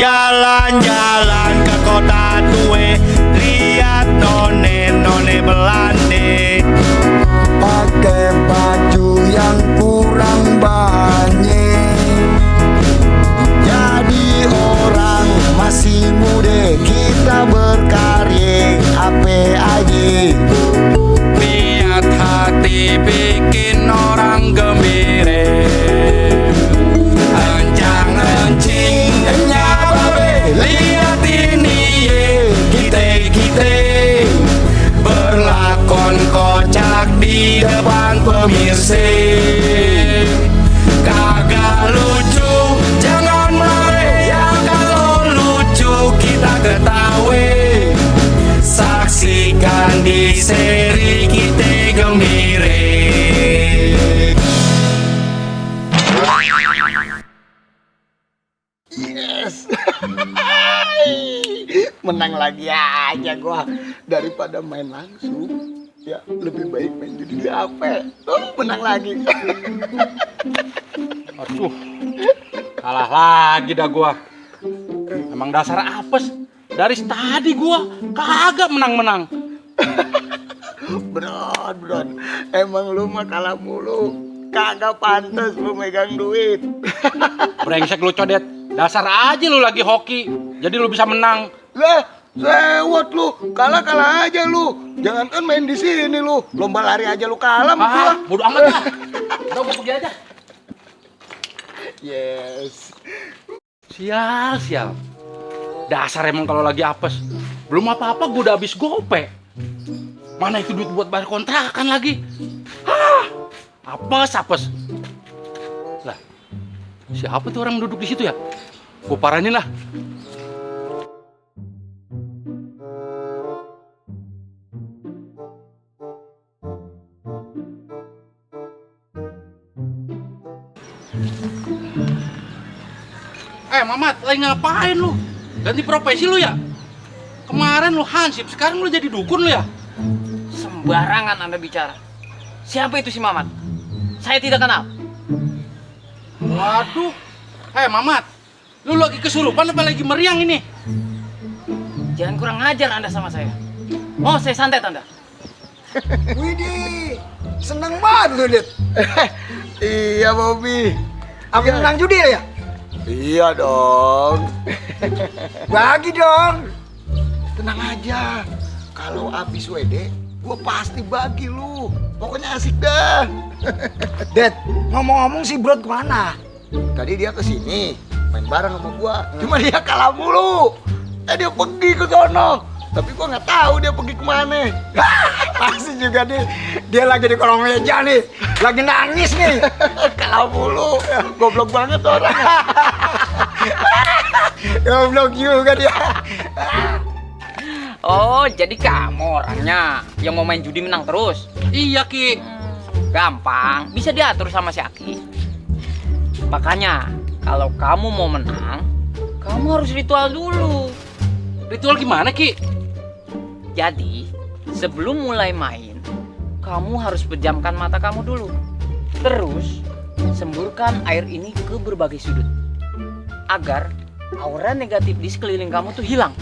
Jalan-jalan ke kota Tue, lihat none-none belande. Pakai baju yang kurang banyak. Jadi orang masih muda, kita berkarya apa aja. Niat hati bikin orang gembira. Encang-encing nyababe, lihat ini ye, kita berlakon kocak di depan pemirsa. Kagak lucu, jangan mare, ya kalau lucu kita ketahui. Saksikan di seri kita gembira. Yes. Menang lagi aja gua daripada main langsung. Ya lebih baik main judi di HP. Menang lagi. Aduh, kalah lagi dah gua. Emang dasar apes. Dari tadi gua kagak menang-menang. Bron, emang lu mah kalah mulu. Kagak pantas lu megang duit. Brengsek lu codet. Dasar aja lu lagi hoki. Jadi lu bisa menang. Lah, sewot lu. Kalah aja lu. Jangan kan main di sini lu. Lomba lari aja lu kalah sama gua. Bodo amat lah. Udah gua pergi aja. Yes. Sial. Dasar emang kalau lagi apes. Belum apa-apa gua udah habis gope. Mana itu duit buat bayar kontrakan lagi. Apes. Lah, siapa tuh orang duduk di situ ya? Gua paranin lah. Mamat, lagi ngapain lu? Ganti profesi lu ya? Kemarin lu hansip, sekarang lu jadi dukun lu ya? Sembarangan Anda bicara. Siapa itu si Mamat? Saya tidak kenal. Waduh. Mamat, lu lagi kesurupan apa lagi meriang ini? Jangan kurang ngajar Anda sama saya. Oh, saya santet Anda. Widih, seneng banget lu, Dit. Iya, Bobby. Apa menang judi ya? Iya dong. Bagi dong. Tenang aja. Kalau abis WD, gue pasti bagi lu. Pokoknya asik dah. Dad, ngomong-ngomong si Brod kemana? Tadi dia kesini main bareng sama gua. Cuma dia kalah mulu. Dia pergi ke sono. Tapi gua nggak tahu dia pergi kemana. Pasti juga dia lagi di kolong meja nih. Lagi nangis nih. Kalah mulu. Goblok banget orang. Goblok juga dia. Oh, jadi kamu orangnya yang mau main judi menang terus? Iya, Ki. Gampang, bisa diatur sama si Aki. Makanya, kalau kamu mau menang, kamu harus ritual dulu. Ritual gimana, Ki? Jadi, sebelum mulai main, kamu harus pejamkan mata kamu dulu. Terus, semburkan air ini ke berbagai sudut. Agar aura negatif di sekeliling kamu tuh hilang.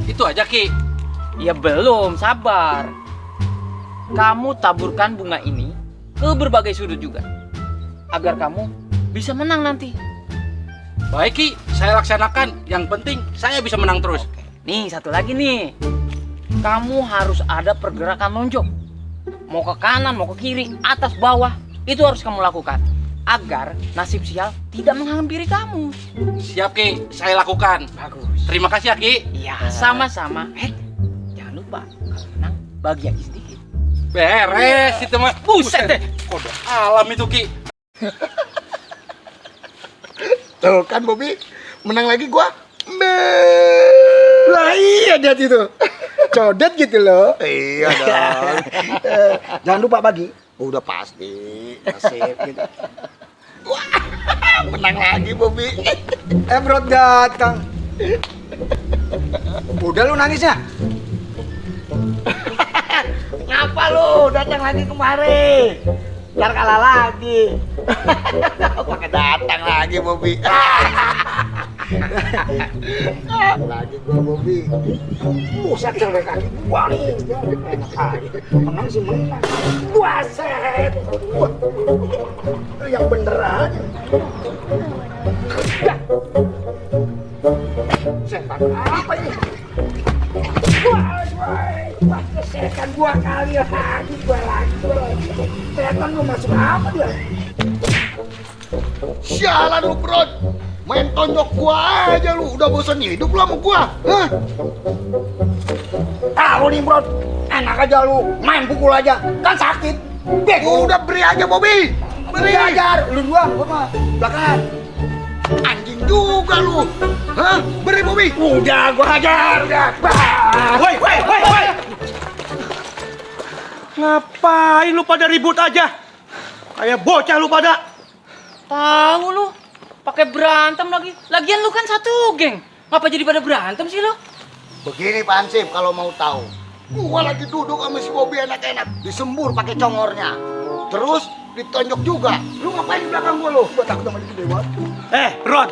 Itu aja, Ki. Ya belum, sabar. Kamu taburkan bunga ini ke berbagai sudut juga. Agar kamu bisa menang nanti. Baik, Ki. Saya laksanakan. Yang penting saya bisa menang terus. Oke. Nih, satu lagi nih. Kamu harus ada pergerakan lonjong. Mau ke kanan, mau ke kiri, atas, bawah. Itu harus kamu lakukan. Agar nasib sial tidak menghampiri kamu. Siap, Ki. Saya lakukan. Bagus. Terima kasih, ya, Ki. Iya, sama-sama. Jangan lupa, kalau menang, bagi Aki sedikit. Beres itu mah. Buset deh. Kode alam itu, Ki. Tuh kan Bobby, menang lagi gua. Lah iya Dad itu. Codet gitu loh. Iya dong. Jangan lupa bagi. Udah pasti. Nasib gitu. Wah, menang lagi Bobby. Brod datang. Udah lu nangisnya? Ngapa lu datang lagi kemari? Ntar kalah lagi. Pakai datang lagi Bobby. Lagi gua Bobby. Buset celek kaki gua nih. Enak aja. Menang sih menang. Buset. Yang bener aja. Setan apa ini? Wah, setan gua kali lagi. Setan lu masuk apa dia? Sialan lu, bro. Main tonjok gua aja lu. Udah bosan hidup lu sama gua. Hah? Tahu nih bro, enak aja lu main pukul aja, kan sakit. Bego Udah beri aja, Bobby. beri ajar, lu dua, gua mah belakang. Anjing juga lu. Hah? Beri, Bobby. Udah gua hajar, udah. Woi. Ngapain lu pada ribut aja? Kayak bocah lu pada. Tahu lu, pakai berantem lagi. Lagian lu kan satu geng. Ngapa jadi pada berantem sih lu? Begini Pak Hansip kalau mau tahu. Gua lagi duduk sama si Bobby enak-enak, disembur pakai congornya. Terus ditonjok juga. Lu ngapain di belakang gua lu? Gua takut sama dia dewa. Rod,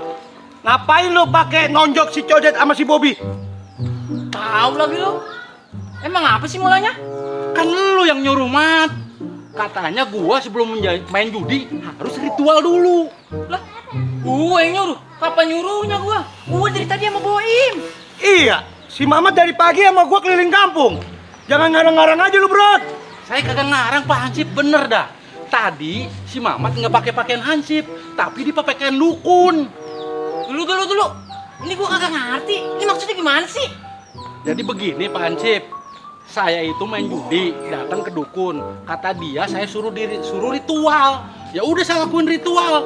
ngapain lu pakai nonjok si Codet sama si Bobby? Tahu lagi lu. Emang apa sih mulanya? Kan lu yang nyuruh, Mat. Katanya gua sebelum main judi harus ritual dulu. Lah, gue yang nyuruh. Kapan nyuruhnya gua? Gua dari tadi sama Boim. Iya, si Mamat dari pagi sama gua keliling kampung. Jangan ngarang-ngarang aja lu, Bro. Saya kagak ngarang, Pak Hansip, bener dah. Tadi si Mamat nggak pakai pakaian Hansip, tapi dia pakai pakaian dukun. Dulu. Ini gua kagak ngerti. Ini maksudnya gimana sih? Jadi begini, Pak Hansip. Saya itu main judi, datang ke dukun. Kata dia saya suruh ritual. Ya udah saya lakuin ritual.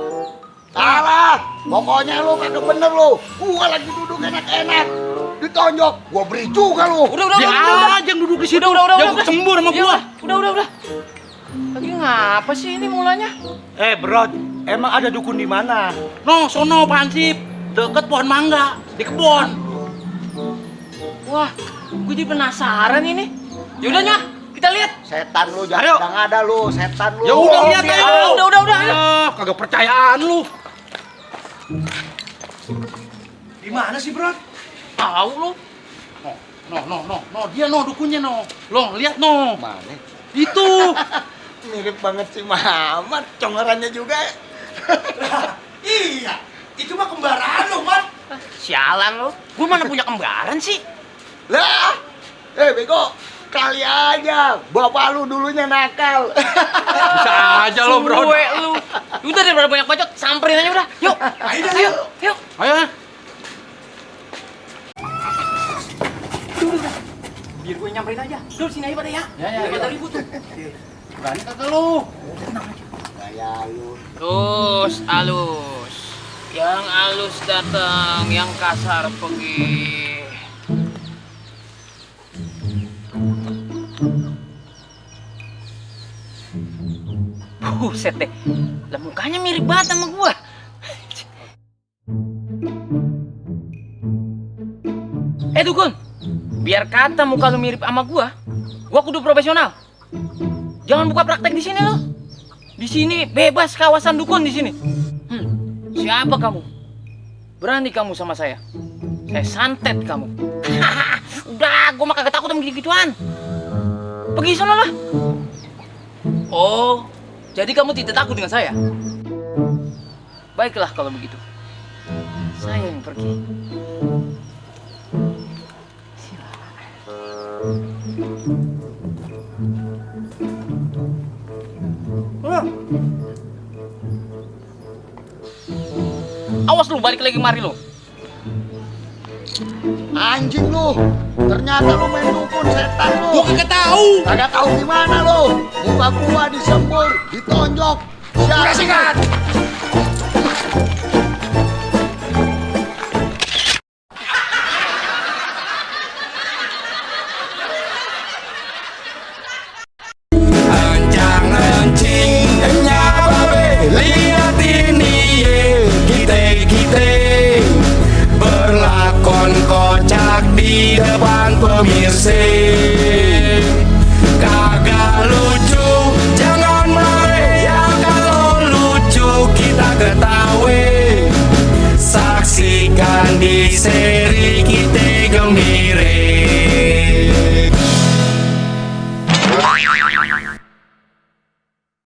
Salah. Pokoknya lu kagak bener lu. Gua lagi duduk enak-enak. Ditonjok, gua beri juga lu. Udah. Dia aja yang duduk di situ. Udah. Jangan cembur sama Ya gua. Udah. Lagi ngapa sih ini mulanya? Bro, emang ada dukun di mana? No, sono Pak Hansip. Deket pohon mangga, di kebun. Wah, gue jadi penasaran ini. Yaudah Nyah, kita lihat. Setan lu Ayo. jangan ada lu, setan lu. Ya udah lihat aja. Udah, ayo. Kagak percayaan lu. Di mana sih, Bro? Tahu lu. No, dia no dukunnya no. Lo lihat no. Mana? Itu. Mirip banget si Mamat, congorannya juga. Iya, itu mah kembaran lo, Mat. Sialan lu. Gue mana punya kembaran sih? Lah, bego, kali aja. Bapak lu dulunya nakal. Bisa aja lo, Bro. Gue lu. Udah daripada banyak bacot, samperin aja udah. Yuk. Ayo. Ayo. Biar gue nyamperin aja. Dulu sini aja pada ya. Ya. Kita ribut tuh. Berani kagak lu? Kayak lu. Terus alus. Yang alus datang, yang kasar pergi. Buset deh. Lah mukanya mirip banget sama gua. Dukun. Biar kata muka lu mirip sama gua kudu profesional. Jangan buka praktek di sini lo. Di sini bebas kawasan dukun di sini. Siapa kamu? Berani kamu sama saya? Saya santet kamu. Udah, gua mah kagak takut sama gitu-gituan. Pergi sana lah. Oh, jadi kamu tidak takut dengan saya? Baiklah kalau begitu. Saya yang pergi. Awas lu, balik lagi kemari lu. Anjing lu. Ternyata lu main dukun, setan lu. Gua kagak tahu. Kagak tahu gimana lu. Muka gua disembur, ditonjok. Udah singkat. Encang-encing nyababe lihat ini ye kita berlakon kocak di depan pemirsa. Kagak lucu jangan mare, ya kalau lucu kita ketahui. seri kita gembira.